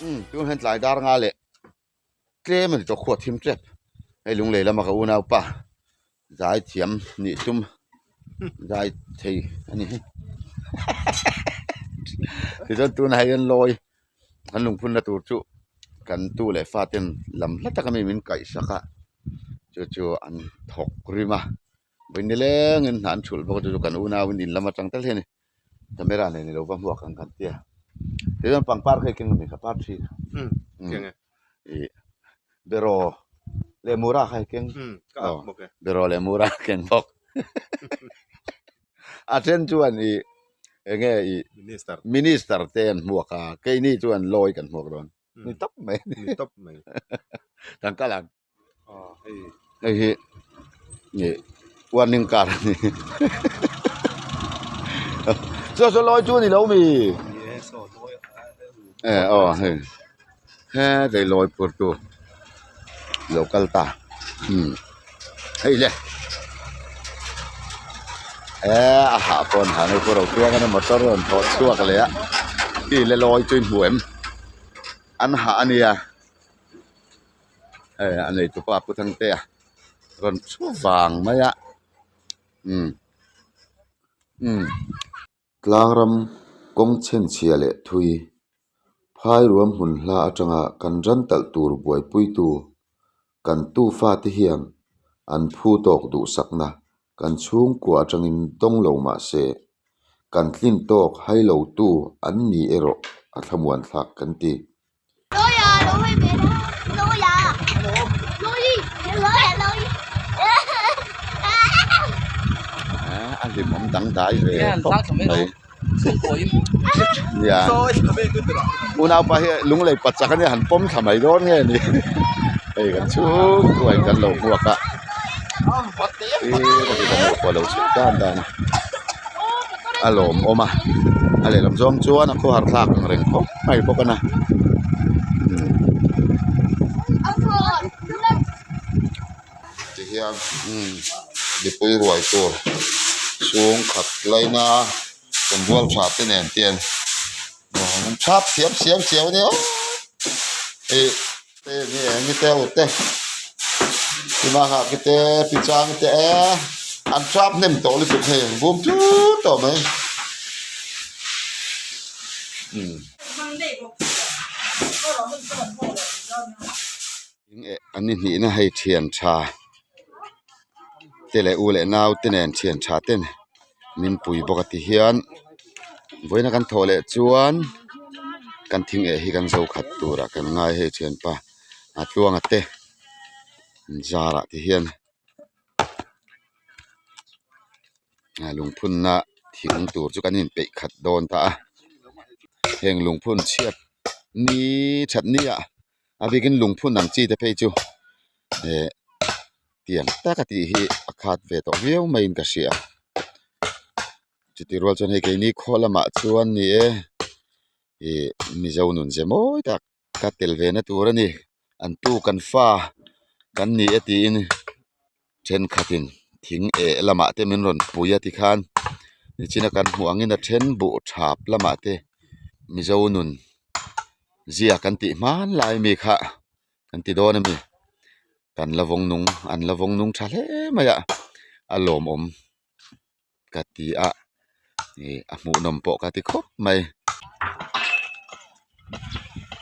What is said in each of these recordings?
Umm tun hian tlai dar nga leh tlem a ni tawh khuat thim tep hei lunglei lama ka unaupa zai thiam nih tum zai thei a ni hi tichuan tunah hian lawi an lungphunna tur chu kan tu leh fa ten lam hla taka mi min kaihsak a chu chu an thawk rim a vawi nilengin hna an thulh bawk a chu chu kan unauin in lam atang tal hian camera nei ni lo va hmuak ang kan tia tichuan pangpar kha i keng ami kha par thi ih beraw leh mura kha i keng aw beraw leh mura a keng bawk a then chuan ih enge ih minister te an hmuak a keini chuan lawi kan hmuak dawn ni tawp mai ni tawp mai kan kal ang. Hei hi ih warning car a ni chu chu lawi chu a ni lo mi e aw hei hetlai lawi phur tu lo kal ta umm hei le e a hah pawh an hah na pawh a lo tluang a motor a rawn thawh chhuak leh a hei le lawi chu i hmu em an hah a nia. Hei a nei tupa pu Thangtea rawn thu vang mai a umm umm. Tlangram kawng chhenchhia leh thui phai ruam hmun hla atanga kan ran talh tur buaipuitu kan tufa te hian an phu tawk duhsakna kan chhungkua atangin dawng lo mah se kan tlin tawk hai lotu an ni erawh a thlamuan thlak kan ti. A hlimawm dangdai ve khawp mai nia unaupa hi lunglei pa chak ania han pawm thla mai dawn nge ni hei kan chhungkuain kan lo hmuak a ih lo chhuk dan dan a a lawmawm a a lehlam zawng chuan a khawhar thlak ang reng khawp mai bawk a na Tihian mipui ruai tur chhungkhat laina kawmbual tha te nen te an thap thiam siam siam a nia ih te eng te u te tima ki te pi chang te e an thap hnem tawh lutuk hei an bum tut tawh mai Eng an ni hnihna hei thian tha te leh u leh nau te nen thian tha ten min pui bawk a ti hian vawiina kan thawh leh chuan kan thing eh hi kan zo khat turah kan ngai hei thianpa a tluanga te zarah te hian. Lungphunna thing tur chu kan inpeih khat dawn ta a heng lungphun chhiat ni that ni ah a bikin lungphun ang chi te phei chu eh tiang taka tih hi a khat ve tawh viau maiin ka hria chutih rual chuan hei keini khaw lamah chuan ni e ih mizo nun ze mawi tak. Ka tel ve na tur a ni an tu kan fa kan ni e tiin thenkhatin thing eh lamah te min rawn pui a tikhan nichina kan hmuh angin a then buh thap lamah te mizo nun zia kan tih hmanlai mi kha kan ti dawn a mi kan la vawng nung an la vawng nung tha hle mai a a lawmawm. ka ti a ih a hmuhnawm pawh ka ti khawp mai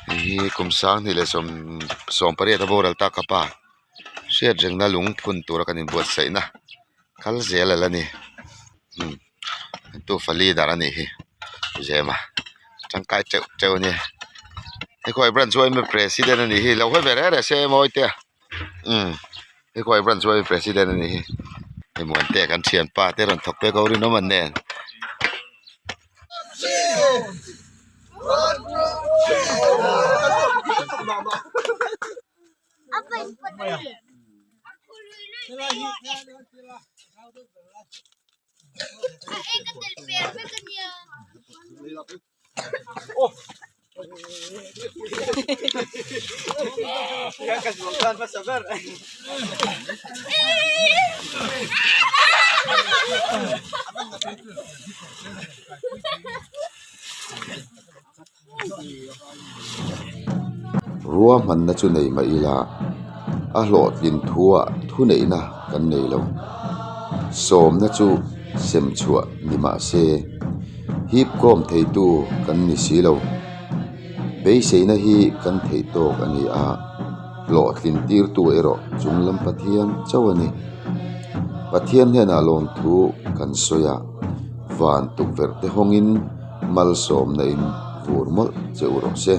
hei hi kum sanghnih leh sawm sawm pariat a boral tak ka pa hriat rengna lungphun tura kan inbuatsaih na kal zel ala ni umm tufa leader a nih hi zema tangkai teuh teuh a nia he khawi branch yma president a nih hi lo hawi ve reng reng se mawi te a. Umm he khawi branch yma president a nih hi hei Muantea kan thianpa te rawn thawk pek ho rinawm an nen. Ruahmanna chu nei mah ila, a hlawhtlin thuah thuneihna kan nei lo. Sawmna chu sem chhuah ni mah se, hipkawm theitu kan ni si lo. Beiseina hi kan theih tawk a ni a, hlawhtlin tirtu erawh chunglam Pathian chauh a ni. Pathian hnenah lawmthu kan sawi a, van tukverh te hawngin malsawmna in vur mawlh che u rawh se.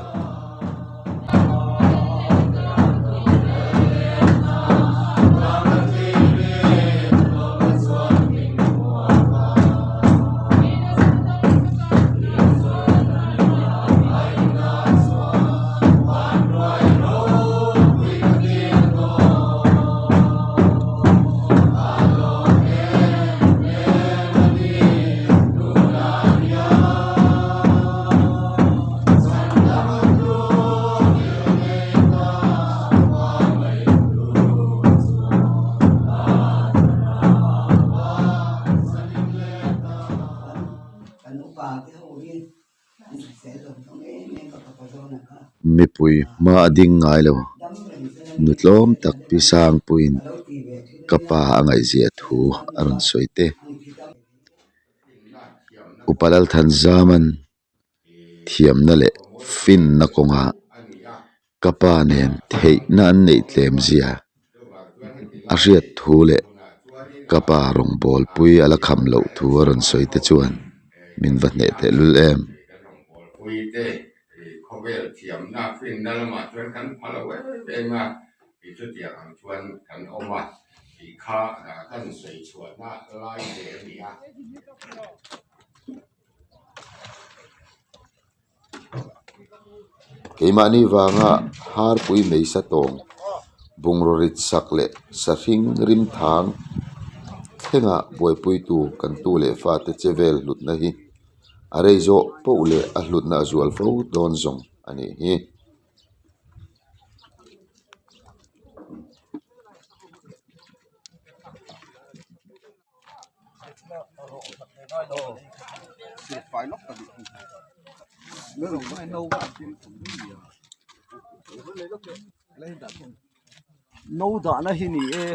Mipui hma a ding ngai lo nu tlawm tak pi Sangpuiin ka pa a ngaihziah thu a rawn sawi te. Upa Lalthanzaman thiamna leh finna kawngah ka pa nen theihna an neih tlem zia a hriat thu leh ka pa rawngbâwl pui a la kham loh thu a rawn sawi te chuan min va hneh tehlul em. Keimahni vanga harpui meisa tawng bungraw rit sak leh sahring rim thang thlenga buaipuitu kan tu leh fate che vel hlutna hi a rei zawh poh leh a hlutna a zual fo dawn zawng a nih hi. No dahna hi ni e.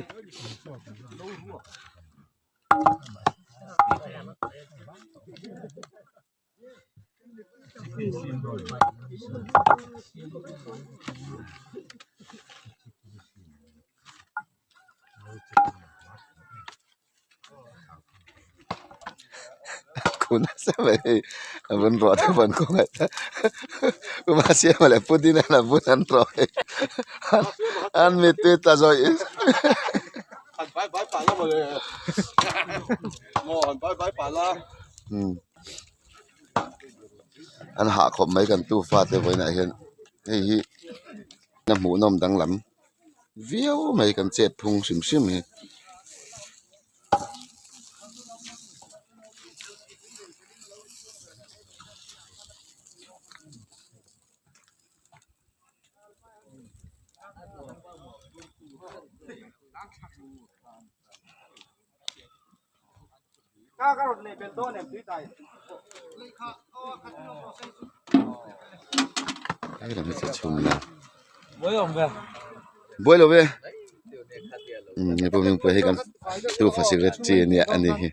Khuna mai hei a vun rawh te pawh an khawngaih ta kuma siama leh pudina an vun an rawh hei an mittui tla zawih an hah khawp mai kan tu fate vawiinah hian hei hi a hmuhnawm danglam viau mai kan chet phung hrim hrim hi. Buai lo ve hei kan tufa cigarette chi ania a ni hi.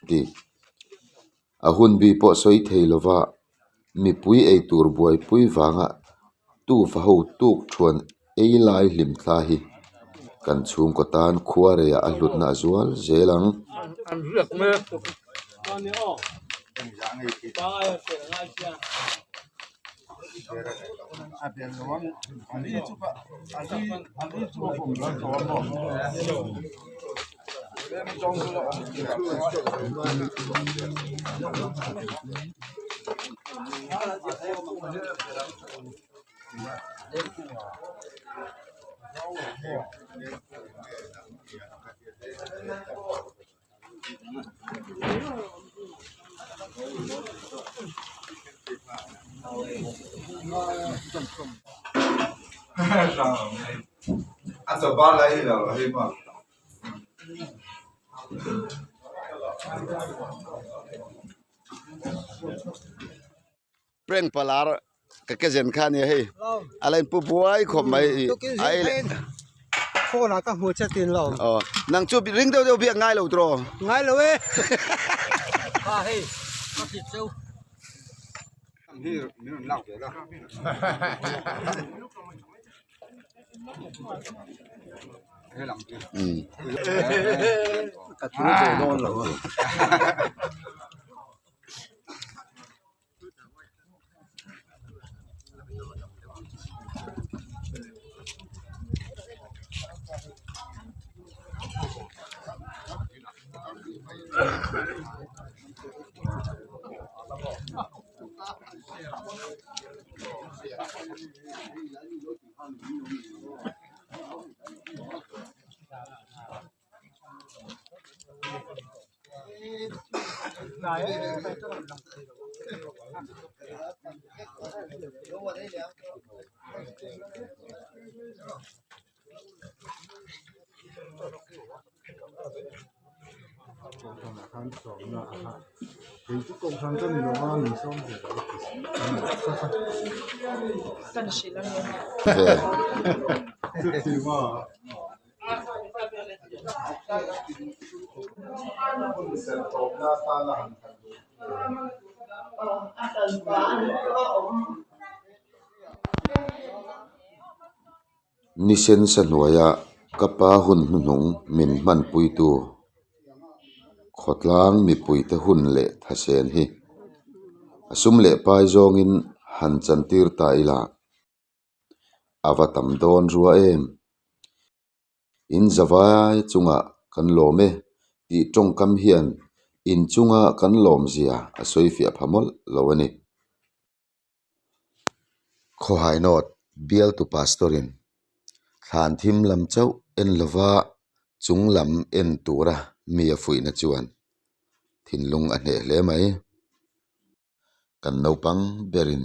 ti. A hun bi pawh sawi thei lova mipui eitur buaipui vanga tufa ho tuk thuan ei lai hlim thla hi kan chhungkaw tan khua reiah a hlutna a zual zel ang. Prank palar ka ke zen kha nia hei a la in pu buai khawp mai i ai le phone ah ka hmu che tin lo aw nang chu ring deuh deuh biak ngai lo tiraw ngai lo e ha hei ka thlit cheu ka thu ve dawn lo Ni sen sa hnuaia ka pa hun hnuhnung min hmanpuitu khawtlang mipuite hun leh thasen hi a sum leh pai zawngin han chantir ta ila a va tam dawn rua em? In zavai chungah kan lawm e tih tawngkam hian in chunga kan lawmzia a sawi fiah pha mawlh lo a ni. Khawhainawt bialtu pastor-in thlan thim lam chauh en lova chung lam en tura mi a fuihna chuan thinlung a hneh hle mai. Kan naupang berin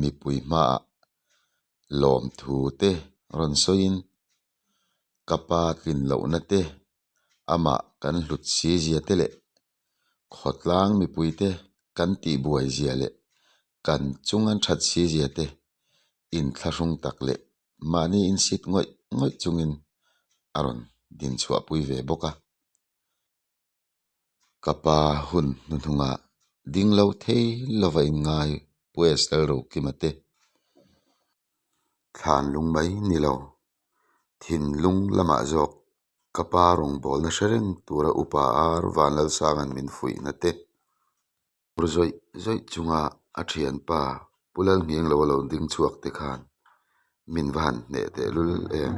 mipui hmaah lawmthu te rawn sawiin ka pa tlin lohna te amah kan hlut si zia te leh khawtlang mipuite kan tihbuai zia leh kan chung an that si zia te inthlahrung tak leh mahni insit ngawih ngawih chungin a rawn din chhuahpui ve bawk a. Ka pa hun hnuhnungah ding lo thei lova inngai Pu Esther Rokima te thlan lung mai ni lo, thinlung lamah zawk ka pa rawngbawlna hre reng tura upa ar Vanlalsanga'n min fuihna te Ur zawih zawih chunga a thianpa Pu Lalnghianglo a lo ding chhuak te khan min va han hneh tehlul em.